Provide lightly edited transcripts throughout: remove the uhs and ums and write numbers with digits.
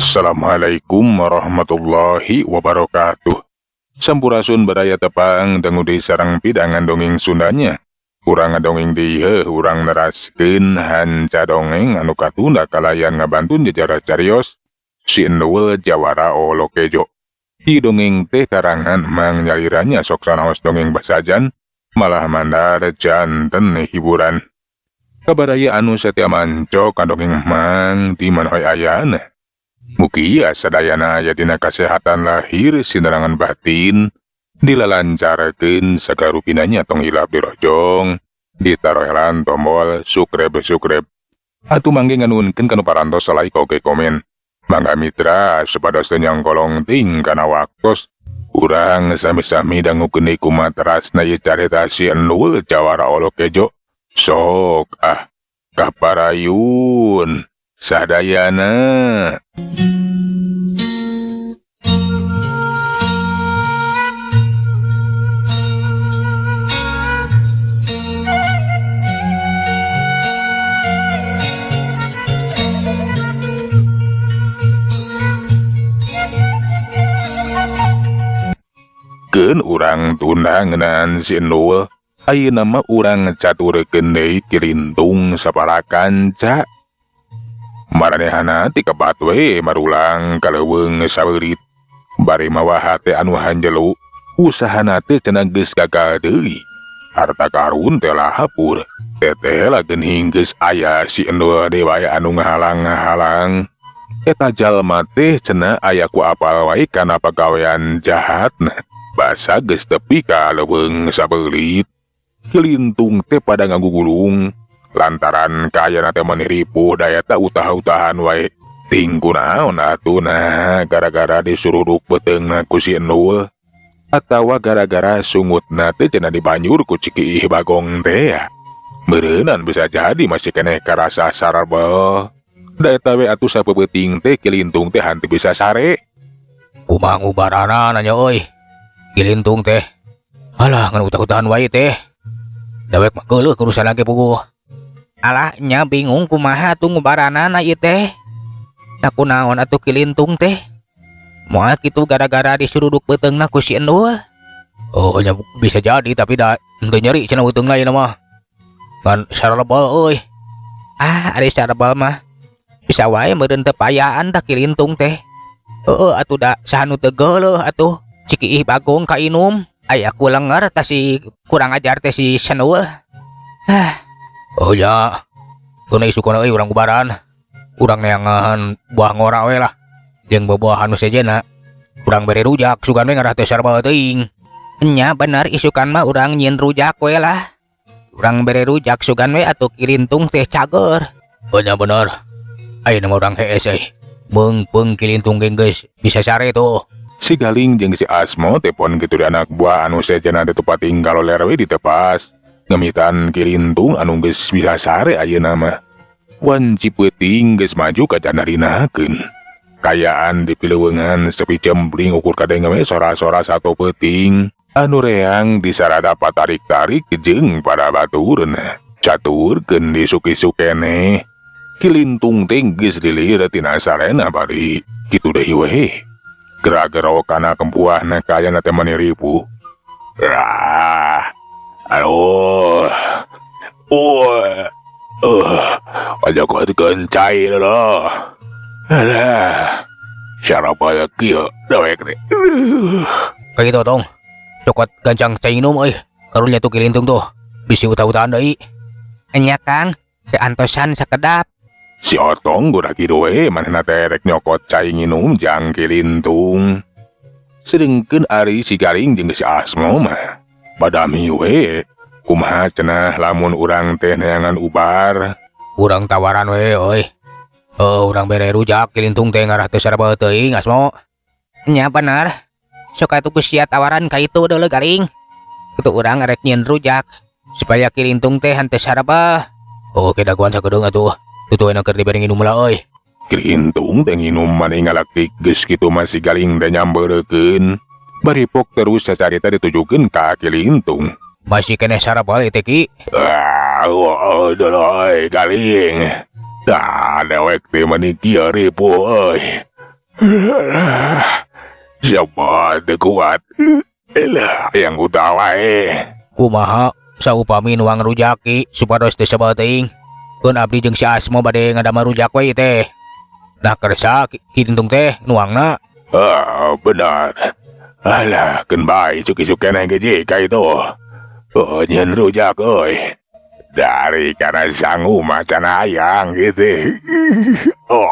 Assalamualaikum warahmatullahi wabarakatuh. Sampurasun, baraya tepang dangu di sarang pidangan dongeng Sundanya. Urang ngadongeng di urang neraskeun hanca dongeng anu katunda kalayan ngabantun jejarah carios Si Endul Jawara Olo Kejo. Di dongeng teh karangan Mang Nyaliranya, sok sanaos dongeng basajan malah mandar janten hiburan. Ka baraya anu setia manco ka dongeng Mang di mana wae ayana. Mugia sadayana aya dina kasehatan lahir sinerangan batin, dilalancarkeun sagarupinanya. Tong hilap dirojong, ditarohelan tombol subscribe subscribe. Atuh mangge nganuhunkeun kanu parantos like oge komen. Mangga mitra, supados teu nyangkolong ting kana waktos. Urang sami-sami dangukeun deui kumaha terasna ieu carita Si Endul Jawara Olo Kejo. Sok ah, kaparayun sadayana. Keun urang tunda ngeunaan si Endul. Ayeuna mah urang caturkeun deui Kilintung sapara kanca. Maranehana tikebat we marulang ka leuweung sabeurit. Bari mawa hate anu hanjelu, usahana teh cenah geus gagal deui. Harta karun teh lahapur. Teteh lah geuning geus aya si Endul deui wae anu ngahalang-halang. Eta jalma teh cenah aya ku apal wae kana pagawean jahatna. Basa geus tepi ka leuweung sabeulit. Kilintung teh pada ngagugulung lantaran kaayaan teh meuni ripuh da eta utah-utahan wae. Ting kunaon atuh, nah gara-gara disuruduk beuteungna ku si Endul atawa gara-gara sungutna teh cenah dibanjur ku Cikiih Bagong teh ya. Meureunan bisa jadi masih keneh karasa sarabel. Da eta we atuh sapeupeting teh Kilintung teh hanteu bisa sare. Kumaha ngubaranana nya euy? Kilintung teh. Alah, ngan utah-utahan wae teh. Dawek mah geuleuh urusan ge puguh. Alah nya, bingung kumaha atuh ngubaranana ieu teh. Da kunaon atuh Kilintung teh? Moal kitu gara-gara disuruduk beuteungna ku si Endul? Oh nya, bisa jadi, tapi da henteu nyeri cenah beuteungna ieu mah. Ngan sarabel euy. Ah, ari sarabel mah bisa wae meureun teu payaan tah Kilintung teh. Heueuh atuh, da saha nu teu geuleuh atuh Cikiih Bagong kainum. Aya ku lenger tah si kurang ajar teh, si Senul. Ah. Oh ya. Tuna isukna euy urang ubaran. Urang neangan buah ngora we lah. Jeung buah-buahan nu sejenna. Urang bere rujak sugan we ngarah teu sarabel teuing. Nya bener, isukan mah urang nyieun rujak we lah. Urang bere rujak sugan we atuh Kilintung teh cager. Oh nya bener. Ayeuna mah urang hees euy. Meungpeung Kilintung ge geus bisa sare tuh. Si Galing jeung si Asmo tepon kitu di anak buah anu sejenna teh pating kaloler we ditepas. Ngemitan Kilintung anu geus bisa sare ayeuna mah. Wanci peuting geus maju ka canarinakeun. Kayaan di pileuweungan sepi cempling, ukur kadenge we sora-sora sato peuting anu reang disarada patarik-tarik jeung pada baturna. Caturkeun disuk-isuk keneh. Kilintung teh geus lilir tina sarena bari kitu deui we. Gerak-gerok kana kempuahna kaayaan teh meuni ripuh. Ah, aduh, oh, aja cai loh. Alah, siapa kieu dewek teh. Kayak gitu tong. Cokot gancang cai inum euy. Karunya tuh Kilintung tuh. Bisi utah-utahan deui. Nya Kang, keantosan sakedap. Si Otong gura kitu we manehna teh rek nyokot cai nginum jang Kilintung. Sedengkeun ari si Galing jeung si Asmo mah badami we. Kumaha cenah lamun urang teh neangan ubar? Urang tawaran we euy. Oh, urang bere rujak Kilintung teh ngarah teu sarabel teuing, Asmo. Nya bener. Sok atuh ku sia tawaran ka itu deuleu, Galing. Kutu urang rek nyieun rujak supaya Kilintung teh henteu sarabel. Oh, oke, dagoan sakedeung atuh. Tutu enak keur dibere nginum lah euy. Kilintung teh nginum mani ngalaktik, geus kitu mah si Galing teh nyambereukeun. Bari pok terus sacarita ditujukeun ka Kilintung. Masih keneh sarabel teh, Ki. Ah, oh, euy, Galing. Dah dewek teh mani kieu ripuh euy. Siapa teu kuat. Elah, hayang utah wae. Kumaha saupami nuang rujak, Ki, supados teu sebel teuing. Keun abdi jeung si Asmo bade ngadamel rujak we teh. Nah kersa Ki Lintung teh nuangna. Ah, benar. Alah, keun bae isuk-isuk keneh ge jika itu. Oh, nyieun rujak euy. Dari kana sangu mah can hayang gitu. Oh,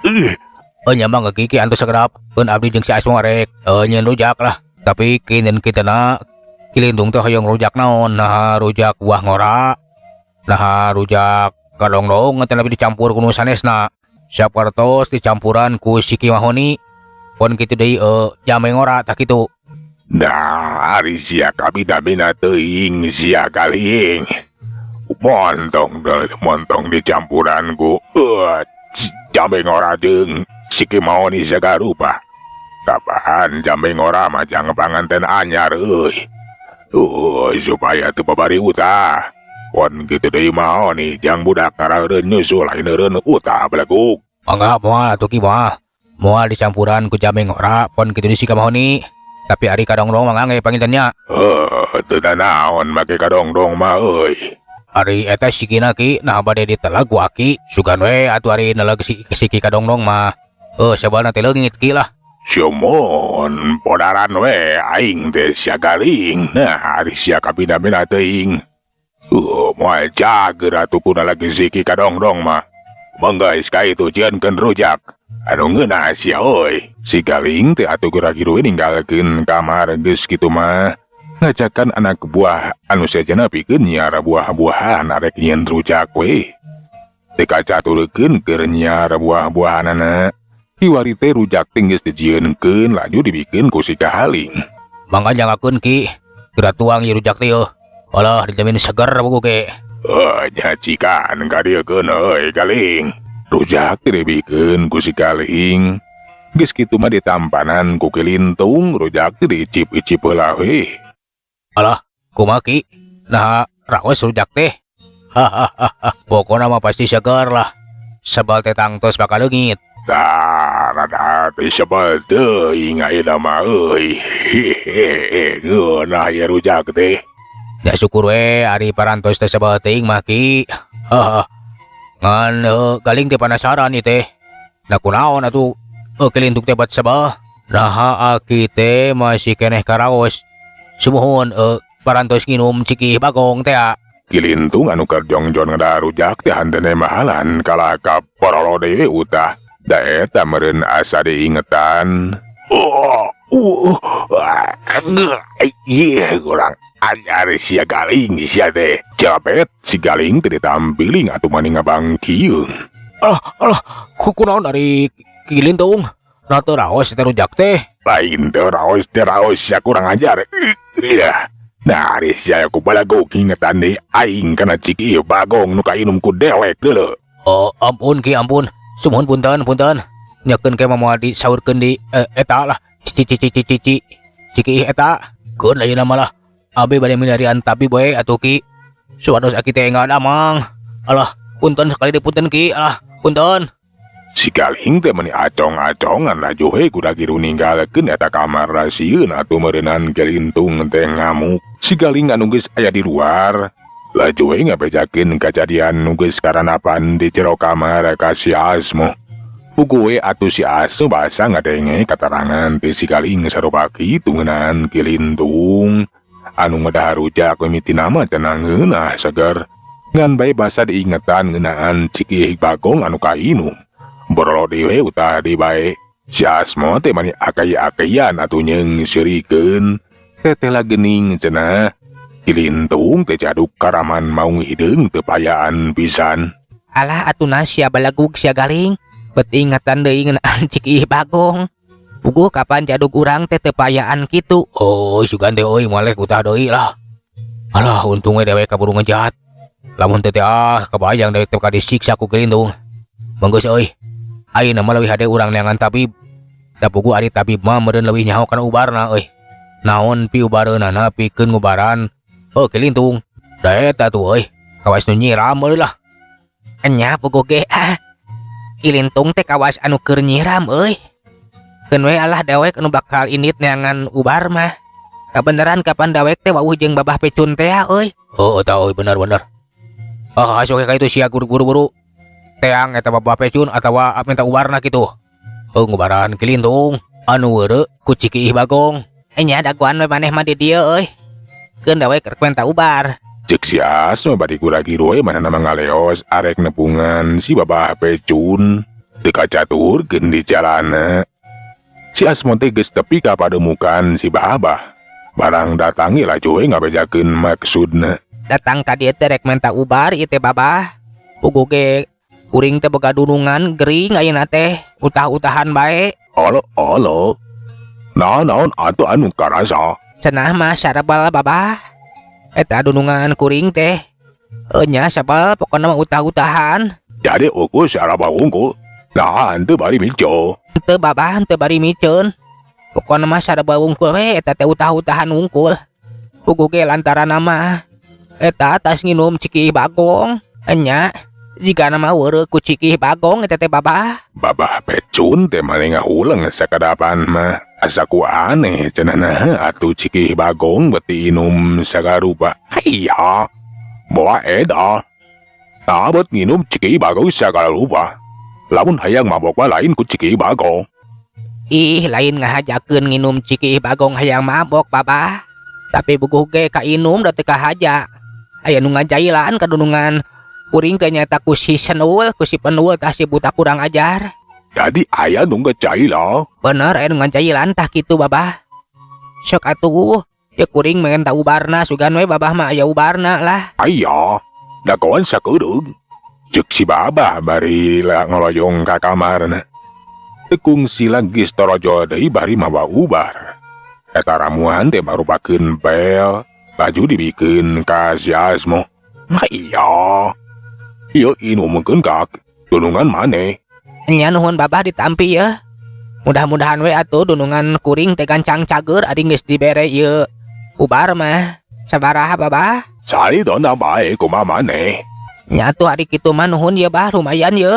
ih. Oh nya mangga, Ki, Ki antos sakedap. Keun abdi jeung si Asmo rek nyieun rujak lah. Tapi kinin kitana Ki Lintung teh hoyong rujak naon? Nah rujak buah ngora. Nah rujak kadongdong teh lebih dicampur ku nu sanesna. Sapertos dicampuran ku siki mahoni. Pon kitu deui jambe ngora tah kitu. Nah, ari sia kabina-bina teuing sia galing. Montong deui montong dicampuran ku jambe ngora jeung siki mahoni sagarupa. Kapan jambe ngora mah jang panganten anyar euy. Supaya teu babari utah. Pon kitu deui mahoni jang budak ngareureun nyusul lain eureun utah beleguk. Mangga moal atuh, Ki, moal. Moal dicampuran ku jambe ngora pon kitu di siki mahoni. Tapi ari kadongdong mah ngangge panginten nya. Heuh, teu naon make kadongdong mah euy. Ari eta sikina, Ki, nah bade diteleg ku aki. Sugan we atuh ari neleg si siki kadongdong mah. Sebalna teh leungit, Ki, lah. Sumon podaran we aing teh sia galing. Nah, ari sia kabina-bina teuing. Moal cager atuh kuna lagi siki kadongdong mah. Mangga ka itu jieunkeun rujak. Anu ngeunah sia euy. Si galing teh atuh geura we ninggalkeun kamar geus kitu mah. Ngajakan anak buah anu sejenna pikeun nyiar buah-buahan arek nyieun rujak we. Teu kacaturekeun keur nyiar buah-buahanana. Kiwari teh rujak teh geus dijieunkeun laju dibikeun ku si Kahaling. Mangga nyanggakeun, Ki. Geura tuang ieu rujak teh yeuh. Alah, dijamin seger buku ge. Oh, nyacikan kadieukeun euy galing. Rujak teh dibikeun ku si Galing. Geus kitu mah ditampanan ku Ki Lintung, rujak teh diicip-icip heula we. Alah, kumaha, Ki? Nah, raos rujak teh. Hahaha, pokona mah pasti seger lah. Sebel teh tangtos bakal leungit. Tah, rada teh sebel teuing ayeuna mah euy. Hehehe, ngeunah ieu rujak teh. Ya syukur we ari parantos teh sebel teuing mah, Ki. Haha. Ngan galing teh penasaran ieu teh. Nah kunaon atuh Ki Lintung teh bat sebel. Naha aki teh masih keneh karaos. Sumuhun parantos nginum ciki bagong teh. Ki Lintung anu keur jongjon ngadahar rujak teh hanteu mahalan kalaka porolo deui utah. Da eta meureun asa diingetan. Oh, iya kurang ajar sia galing sia teh. Capet si galing teh ditampiling atuh mani ngabangkieung. Alah, alah, kunaon ari Ki Lintung? Nah teu raos teh rujak teh. Lain teu raos teu raos sia kurang ajar. Iya. Nah, ari sia ku balagog ingetan deui aing kana ciki bagong nu kainum ku dewek deuleu. Oh, ampun, Ki, ampun. Sumuhun punten, punten. Nyakeun ke mah moal disaurkeun di eta lah. Cici cici cici cici. Ciki eta. Keun ayeuna mah lah. Abi bade milarian tabib we atuh, Ki. Supados aki teh enggal damang. Alah, punten sekali deui punten, Ki. Alah, punten. Si galing teh meuni acong-acongan laju we kuda giru ninggalkeun eta kamar rasieun atuh meureunan Ki Lintung teh ngamuk. Si galing anu geus aya di luar laju we ngabejakeun kajadian nu geus karanapan di jero kamar ka si Asmo. Puguh we atuh si Asmo basa ngadenge katarangan ti si galing sarupa kitu ngeunaan Ki Lintung anu ngadahar rujak mimitina mah cenah ngeunah seger. Ngan bae basa diingetan ngeunaan ciki bagong anu kainum. Borolo deui utah deui bae. Si Asmo teh mani akay-akayan atuh nyeung seurikeun. Teteh gening cenah. Ki Lintung teh jaduk karaman maung hideung teu payaan pisan. Alah atuh na sia balagug sia galing. Bet ingatan deui ngeunaan ciki bagong. Puguh kapan jadug urang teh teu payaan kitu. Oh, sugan teh euy moal utah deui lah. Alah, untung we dewek kaburu ngejat. Lamun teh ah kebayang dewek teh bakal disiksa ku Ki Lintung. Menggeus euy. Ayeuna mah leuwih hade urang neangan tabib. Da puguh ari tabib mah meureun leuwih nyaho kana ubarna euy. Naon piubareunana pikeun ngubaran oh Ki Lintung. Da eta tuh euy, kawas nu nyiram euy lah. Enya puguh ge ah. Ki Lintung teh kawas anu keur nyiram euy. Keun we alah dewek anu bakal indit neangan ubar mah. Kabeneran kapan dewek teh wawuh jeung Babah Pecun teh euy. Heuh tah euy bener-bener. Ah asup ka itu sia guru-guru teang eta Babah Pecun atawa minta ubarna kitu. Heuh ngubaran Ki Lintung anu weureu ku Cikiih Bagong. Nya dagoan we maneh mah di dieu euy. Keun dewek rek minta ubar. Cek si Asmo bari gura-giru we manehna mah ngaleos arek nepungan si Babah Pecun. Teu kacaturkeun di jalana. Si Asmo teh geus tepi ka pademukan si Babah. Barang datangi laju we ngabejakeun maksudna. Datang ka dieu teh rek minta ubar ieu teh Babah. Puguh ge kuring teh boga dunungan gering ayeuna teh utah-utahan bae. Alo alo. Naon-naon atuh anu karasa? Cenah mah sarabal Babah. Eta dunungan kuring teh. Nya sabal pokona mah utah-utahan. Jadi ukur sarabal unggul. Nah, henteu bari mico. Henteu Babah, henteu bari miceun. Pokona mah sarabal wungkul we eta teh utah-utahan wungkul. Puguh ge lantaran mah eta tas nginum Cikiih Bagong. Nya jigana mah weureu ku Cikiih Bagong eta teh Babah. Babah Pecun teh mah ngahuleng sakadapan mah. Asa ku aneh cenah nah atuh Cikiih Bagong beti inum sagarupa. Hayya. Boa eda. Tabet nginum Cikiih Bagong sagala rupa. Lamun hayang mabok mah lain ku Cikiih Bagong. Ih, lain ngahajakeun nginum Cikiih Bagong hayang mabok Babah. Tapi buguh ge kainum da teu kahaja. Aya nu ngajailan kadunungan kuring teh nyaeta ku si Senul, ku si Penul tah si buta kurang ajar. Jadi aya nu ngajailan. Bener aya nu ngajailan tah kitu Babah. Sok atuh, ya kuring menta ubarna sugan we Babah mah aya ubarna lah. Aya, dagoan sakedeung. Cek si Babah bari ngoloyong ka kamarna. Tekung sila geus torojo deui bari mawa ubar. Eta ramuan teh marupakeun pel, baju dibikeun ka si Asmo. Nah iya. Ieu inumkeun ka dunungan maneh. Nya nuhun Babah ditampi ya. Mudah-mudahan we atuh dunungan kuring teh gancang cager ari geus dibere ieu ubar mah. Sabaraha Babah? Salidona bae kumaha maneh. Nya atuh ari kitu mah nuhun ye Bah, lumayan ye.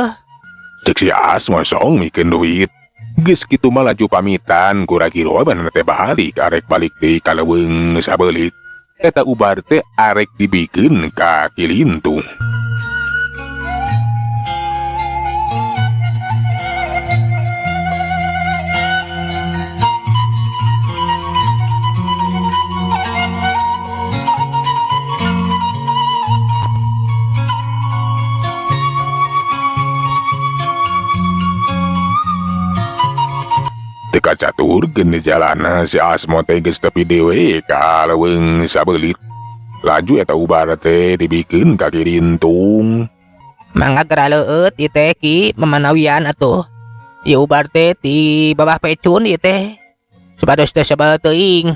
Cek si Asmo song mikeun duit. Geus kitu mah laju pamitan gura-giro manehna teh balik arek balik deui ka leuweung sabeulit. Eta ubar teh arek dibikeun ka Ki Lintung. Teu kacaturkeun di jalana si Asmo teh geus tepi deui ka leuweung sabeulit. Laju eta ubar teh dibikeun ka Ki Lintung. Mangga geura leueut ieu teh Ki mamanawian atuh. Ieu ubar teh ti Babah Pecun ieu teh. Supados teh sabal teuing.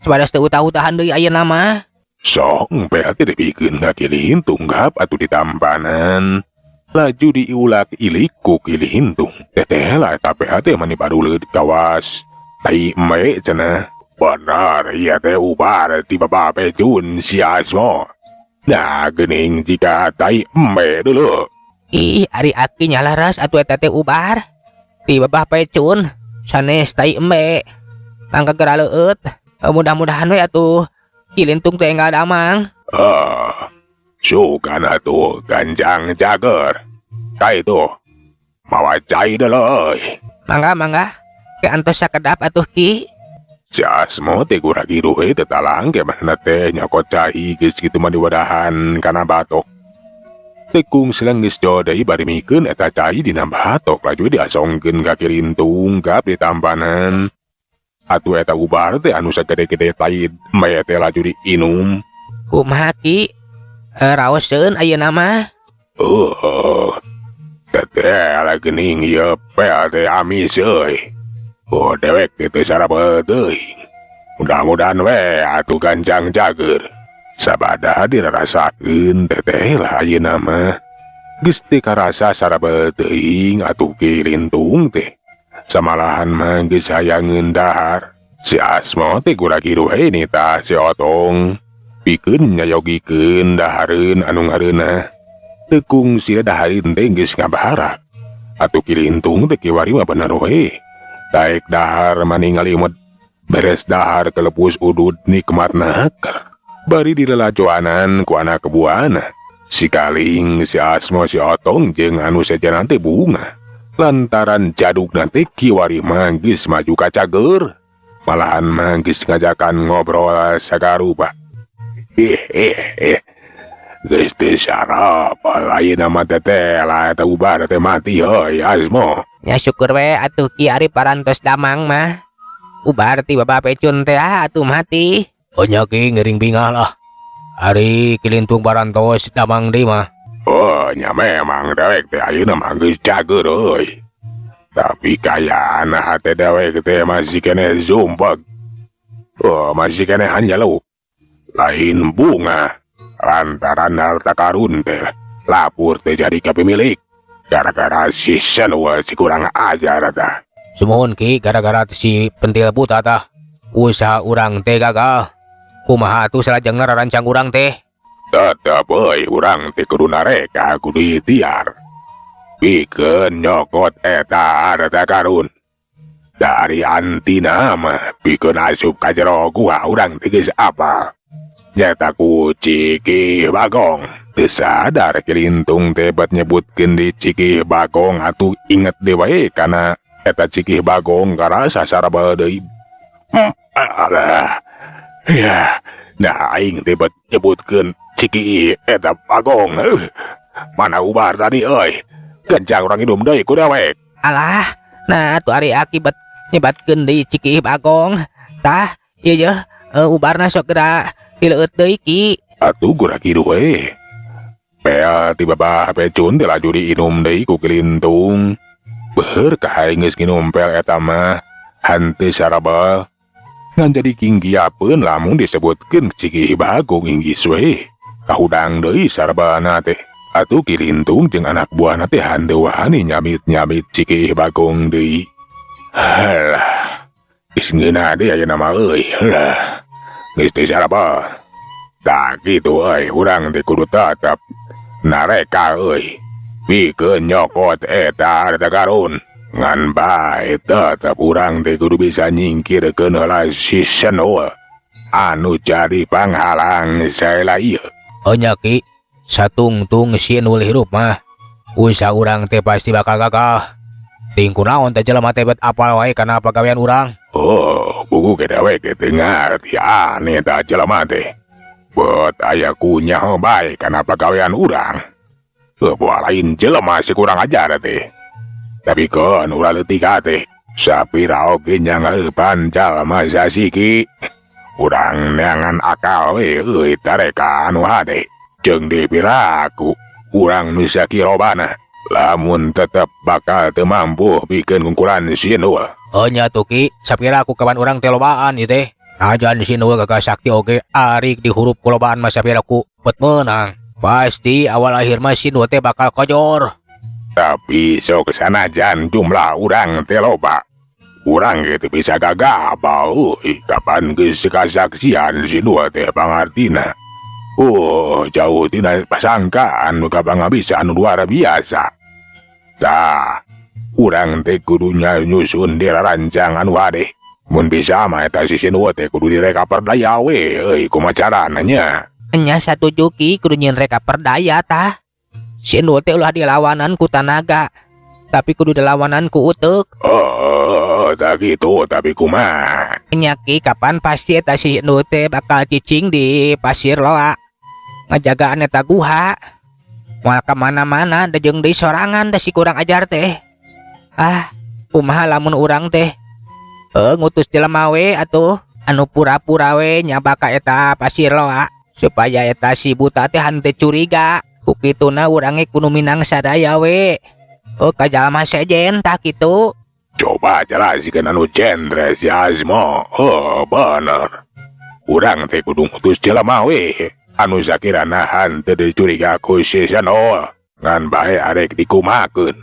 Supados teu utah-utahan deui ayeuna mah. Sok pe teh dibikeun ka Ki Lintung gap atuh ditampanan. Laju diulak-ilik ku Ki Lintung. Teteh lah eta PH teh mani baruleud kawas. Tai embe cenah. Bener ieu teh ubar ti Babah Pecun si Asmo. Nah geuning jika tai embe dulu. Ih, ari aki nyalaras atuh eta teh ubar. Ti Babah Pecun sanes tai embe. Mangga geura leueut. Mudah-mudahan we atuh Ki Lintung teh enggal damang. Ah. Sugan atuh ganjang jager. Ka itu mawa cai deuleu euy. Mangga mangga. Ke antos sakedap atuh Ki. Si Asmo teh gura-giru we teu talangke manehna teh nyokot cai geus kitu mah diwadahan kana batok. Tekung silang geus jauh deui bari mikeun eta cai dina batok laju diasongkeun ka Ki Lintung gap ditampanan. Atuh eta ubar teh anu sagede-gede tai embe teh laju diinum. Kumaha Ki? Raoseun ayeuna mah. Teteh lah geuning ieu pel teh amis euy. Oh dewek teh teu sarabeuh teuing. Mudah-mudahan we atuh gancang cager. Sabada dirarasakeun teteh lah ayeuna mah. Geus teu karasa sarabeuh teuing atuh Ki Lintung teh. Samalahan mah geus hayangeun dahar. Si Asmo teh gura-giru we nitah si Otong. Pikeun nyayogikeun dahareun anu ngareunah. Tekung sila dahareun teh geus ngabarak. Atuh Ki Lintung teh kiwari mah bener we. Daek dahar mani ngalimet. Beres dahar kelepus udud nikmatna haker. Bari dilalajoanan ku anak buahna. Si Kaling, si Asmo, si Otong jeung anu sejenna teh bunga. Lantaran jadugna teh kiwari mah geus maju ka cager. Malahan mah geus ngajakan ngobrol sagarupa. Ih ih ih. Geus teu sarapal ayeuna mah teteh lah eta ubar teh mati heuy Asmo. Nya syukur we atuh Ki ari parantos damang mah. Ubar ti Babah Pecun teh atuh mati. Oh nya Ki ngiring bingah lah. Ari Kilintung parantos damang deui mah. Oh nya memang dewek teh ayeuna mah geus cager euy. Tapi kayana hate dewek teh masih keneh sumpek. Oh masih keneh hanjalu. Lain bunga. Lantaran harta karun teh lapur teh jadi kepemilik. Gara-gara si Senwa si kurang ajar tah. Sumuhun Ki gara-gara si pentil buta tah. Usaha urang teh gagal. Kumaha atuh salajengna rarancang urang teh? Tetep euy urang teh kudu nareka kudu ikhtiar. Pikeun nyokot eta harta karun. Dari antina mah pikeun asup ka jero gua urang teh geus apal. Nyata ku Ciki Bagong. Teu sadar Kilintung teh bet nyebutkeun di Ciki Bagong atuh inget deui wae kana eta Ciki Bagong karasa sarabal deui. Alah. Ya, nah aing teh bet nyebutkeun Ciki eta Bagong. Mana ubar tadi euy. Gancang urang inum deui ku dewek. Alah, nah atuh ari akibat nyebatkeun deui Ciki Bagong. Tah, ieu yeuh ubarna sok geura dileueut deui Ki. Atuh gura kitu we. Pel ti Babah Pecun teh laju diinum deui ku Kilintung. Beuheur ka aing geus nginum pel eta mah henteu sarabal. Ngan jadi kinggiapeun lamun disebutkeun Ciki Bagong inggis we. Kahudang deui sarabalna teh. Atuh Kilintung jeung anak buahna teh henteu wani nyamit-nyamit Ciki Bagong deui. Halah. Geus ngeunah deui ayeuna mah euy. Halah. Geus teu sarabal. Tah kitu euy urang teh kudu tetep nareka euy. Pikeun nyokot eta harta karun. Ngan bae tetep urang teh kudu bisa nyingkirkeun heula si Senul anu jadi panghalang saela ieu. Oh nya Ki, satungtung si Nul hirup mah usaha urang teh pasti bakal gagal. Ting kunaon teh jelema teh bet apal wae kana pagawean urang. Oh, buku ke dewek teh ngarti aneh tah jelema teh. Bet aya kunyaho bae kana pagawean urang. Buah lain jelema si kurang ajar teh. Tapi kon ulah leutik teh. Sapira oge nya ngeupan jalma sasiki. Urang neangan akal we euy tareka anu hade. Jeung dipiraku urang nu sakirobana. Lamun tetep bakal teu mampu pikeun ngungkulan si Nul. Oh nya tuh Ki, sapira aku kawan urang teh lobaan ieu teh. Najan si Nul gagah sakti oge arik dihurup ku lobaan mah sapira ku bet meunang. Pasti awal akhir mah si Nul teh bakal kojor. Tapi sok sanajan jumlah urang teh loba. Urang ge teu bisa gagabah euy. Kapan geus kasaksian si Nul teh pangartina. Oh, jauh tina pasangkaan nu kapangabisa anu luar biasa. Tah, urang teh kudu nyusun dirancang anu hade. Mun bisa mah eta si Nul teh kudu direka perdaya we euy kumaha carana nya. Nya satuju Ki kudu nyieun reka perdaya tah. Si Nul teh ulah dilawanan ku tanaga, tapi kudu dilawanan ku uteuk. Oh, tak gitu tapi kumaha. Nya Ki kapan pasti eta si Nul teh bakal cicing di pasir loa. Ngajagaan eta guha. Moal ka mana-mana da jeung deui sorangan teh si kurang ajar teh. Ah, kumaha lamun urang teh ngutus jelema we atuh anu pura-pura we nyaba ka eta pasir loa supaya eta si buta teh henteu curiga. Ku kituna urang ge kudu minang sadaya we. Oh, ka jalma sejen tah kitu. Coba jelaskeun anu genre si Asmo. Oh, bener. Urang teh kudu ngutus jelema we anu sakirana henteu dicuriga ku si Senol. Ngan bae arek dikumakeun.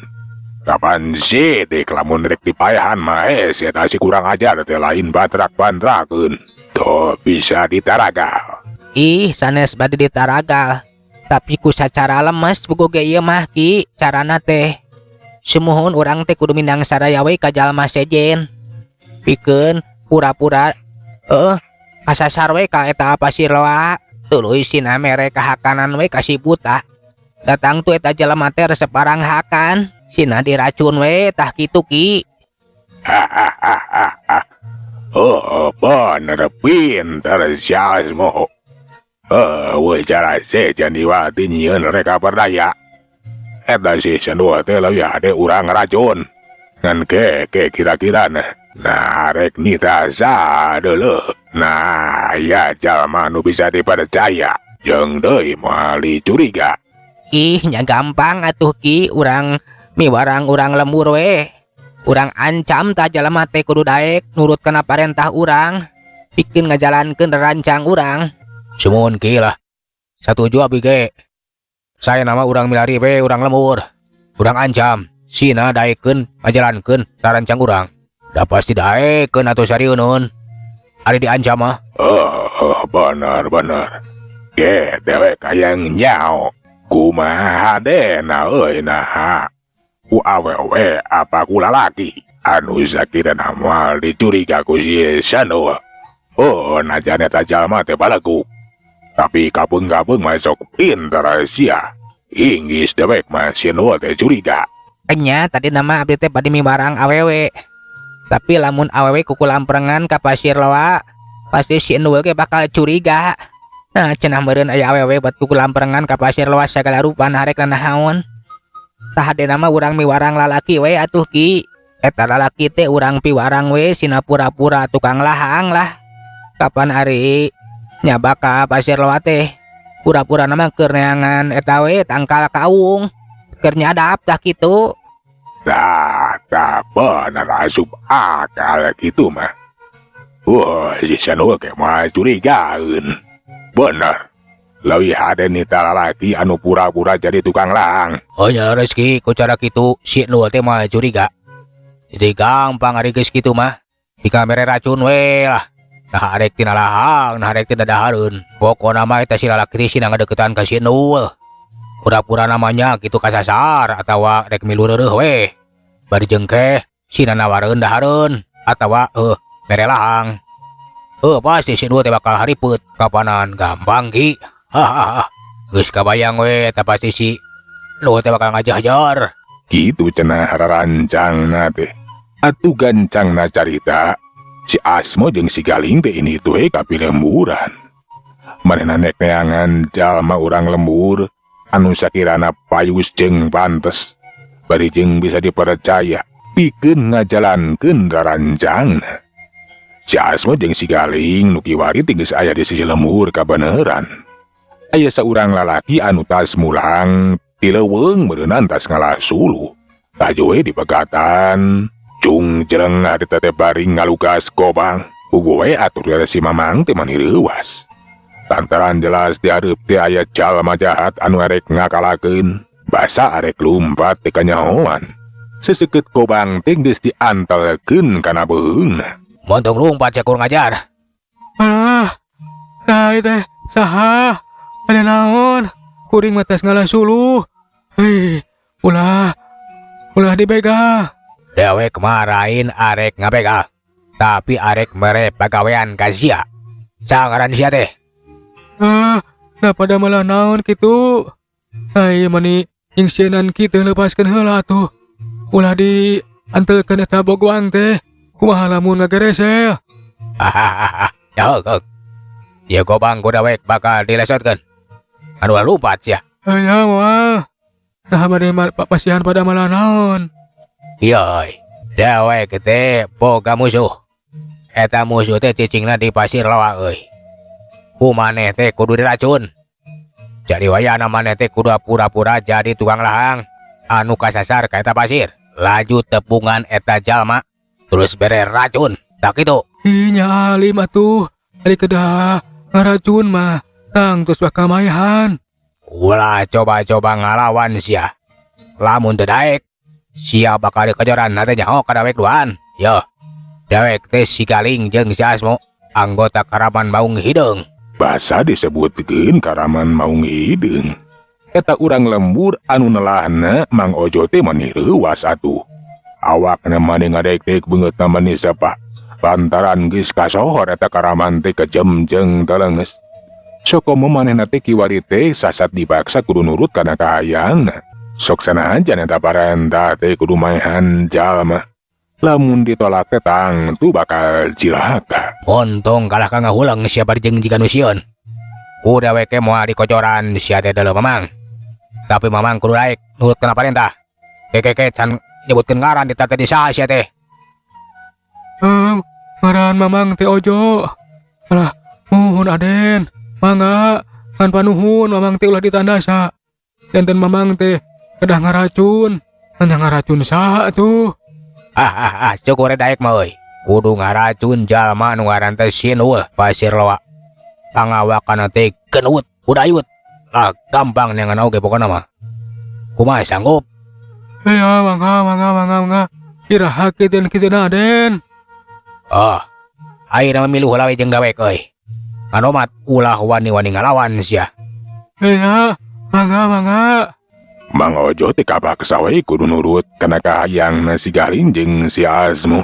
Kapan sih dek lamun rek dipayahan mah si eta si kurang ajar teh lain batrak-bantrakeun. Tuh bisa ditaragal. Ih, sanes bade ditaragal. Tapi ku sacara lemes buku ge ieu mah Ki, carana teh. Sumuhun urang teh kudu mindang sadaya we ka jalma sejen. Pikeun pura-pura heeh kasasar we ka eta pasir loa. Tuluy sina mere kahakanan we ka si buta. Datang tuh eta jelema teh resep paranghakan. Sina diracun we tah kitu Ki. Oh, bener pinter si Asmo. Oh, cara sejen diwati nyieun reka berdaya. Eta si Sendul teh leuwih hade urang racun. Ngan ke ke kira-kira nah. Nah, rek nita deuleuh. Nah, ya jalma nu bisa dipercaya. Jeung deui moal dicuriga. Ih, nya gampang atuh Ki, urang miwarang urang lembur we. Urang ancam tah jalema teh kudu daek nurut kana parentah urang. Pikeun ngajalankeun rancang urang. Sumuhun Ki lah. Satuju abi ge. Saya nama urang milari we urang lembur. Urang ancam sina daekeun ngajalankeun rancang urang. Da pasti daekeun atuh sarieun. Ari diancam mah. Oh, bener bener. Ge dewek hayang nyao. Kumaha hadena euy naha. Ku awewe apa ku lalaki anu sakirana moal dicuriga ku si Sendul. Oh, najan eta jalma teh baleguk. Tapi kapeung-kapeung mah sok pinter sia. Inggis dewek mah si Endul teh curiga. Enya tadi nama abdi teh bade miwarang awewe. Tapi lamun awewe kukulamprengan ka pasir loa, pasti si Endul ge bakal curiga. Nah, cenah meureun aya awewe buat kukulamprengan ka pasir loa sagala rupa harek naon. Tah hadena mah urang miwarang lalaki we atuh Ki. Eta lalaki teh urang piwarang we sina pura-pura tukang lahang lah. Kapan ari nyabak ka pasir loa teh pura-pura nama keur neangan eta we tangkal kaung keur nyadap tah kitu. Tah, tah bener asup akal kitu mah. Wah, si Sendul ge moal curigaeun. Bener. Leuwih hade nita lalaki anu pura-pura jadi tukang lahang. Oh nya leres Ki, ku cara kitu si Endul teh moal curiga. Jadi gampang ari geus kitu mah. Tinggal mere racun we lah. Nah arek tina lahang, nah arek tina dahareun. Pokona mah eta si lalaki teh sina ngadeukeutan ka si Endul. Pura-pura namanya gitu kasasar atawa rek milu reureuh we. Bari jeung keh sina nawareun dahareun atawa mere lahang. Pasti si Endul teh bakal haripet kapanan gampang Ki. Hahaha. Geus kabayang we eta pasti si Endul teh bakal ngajajar. Kitu cenah rarancangna teh. Atuh gancangna carita si Asmo jeung si Galing teh ini tuh ka pilemburan. Manehna nek neangan jalma urang lembur anu sakirana payus jeung pantes. Bari jeung bisa dipercaya pikeun ngajalankeun rarancangna. Si Asmo jeung si Galing nu kiwari teh geus aya di sisi lembur kabeneran. Aya saurang lalaki anu tas mulang ti leuweung meureunnan tas ngalah suluh. Laju we dipegatan. Cung jeleng harita teh bari ngalugas gobang. Puguh we atur si Mamang teh mani reuwas. Lantaran jelas dihareup teh aya jalma jahat anu arek ngakalakeun. Basa arek lumpat teu kanyahoan. Seseukeut gobang teh geus diantelkeun kana beuheungna. Montong lumpat sia kurang ajar. Ah, nah teh saha? Ada naon? Kuring mah tos ngalah suluh. Hei, ulah ulah dibegal. Dewek marahin arek ngabegal. Tapi arek mere pagawean ka sia. Sangaran sia teh. Ah, nah pada malah naon kitu? Ai mani nyingsieunan kitu lepaskeun heula atuh. Ulah diantelkeun eta bogwang teh. Kumaha lamun ngageresel? Hahaha. Ya heuk. Ieu gobang ku dewek bakal dilesotkeun. Anu lupat sia. Aya moal. Nah bade pasihan pada malah naon? Ieu, dewek teh boga musuh. Eta musuh teh cicingna di pasir loa euy. Ku maneh teh kudu diracun. Jadi wayahna maneh teh kudu pura-pura jadi tukang lahang anu kasasar ka eta pasir. Laju tepungan eta jalma terus bere racun. Tak kitu. Ih nya alim atuh. Ari kedah ngaracun mah tang terus bakal maehan. Ulah coba-coba ngalawan sia. Lamun teu daek, sia bakal dikejaran teh nyaho ka dewek duaan. Yo. Dewek teh si Galing jeung si Asmo, anggota Karaman Maung Hideung. Basa disebutkeun Karaman Maung Hideung. Eta urang lembur anu nelahna Mang Ojo teh mani reuwas atuh. Awakna mani ngadek-dek beungeutna mani sepa. Lantaran geus kasohor eta karaman teh kejem jeung telenges. Sokomo manehna teh kiwari teh sasat dipaksa kudu nurut kana kahayangna. Sok sanajan eta parentah teh kudu maehan jalma. Lamun ditolak teh tangtu bakal cilaka. Untung kalah ka ngahuleng sia bari jeung jiga nu sieun. Ku dewek ge moal dikocoran sia teh deuleu Mamang. Tapi Mamang kudu daek nurut kana parentah. Keke can nyebutkeun ngaran di teh di saha sia teh. Ngaran Mamang teh Ojo. Alah, muhun Aden. Mangga, kan panuhun Mamang teh ulah ditandasa. Janten Mamang teh kedah ngaracun. Hanya ngaracun saha tuh. Ah ah ah, syukur daek mah euy. Kudu ngaracun jalma nu ngaran teh Sinul Pasir Loa. Pangawakan teh genut, udayut. Lah gampang neangan oge pokona mah. Kumaha sanggup? Ya, mangga, mangga, mangga, mangga. Iraha kiteun kiteuna Aden. Oh, ayeuna mah milu heula we jeung dawek euy. Nganomat ulah wani-wani ngalawan sia. Ya, mangga, mangga. Mang Ojo teh kapaksa we kudu nurut kana kahayangna si Galing jeung si Asmo.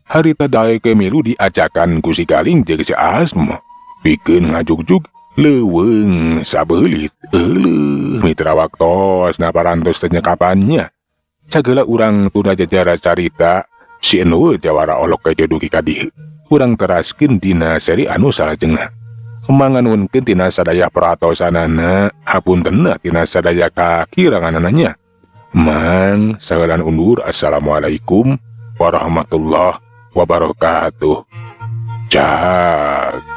Harita daek milu diajakan ku si Galing jeung si Asmo. Pikeun ngajugjug leuweung sabeulit. Euleuh mitra waktos na parantos teh nyekapannya. Sagala urang tunda jajara carita si Endul jawara olok kejo dugi ka dieu. Urang teraskeun dina seri anu salajengna. Manganunkeun tina sadaya peratosanana, hapuntenna tina sadaya kakiranganana. Mang sagalan undur. Assalamualaikum warahmatullahi wabarakatuh. Cak.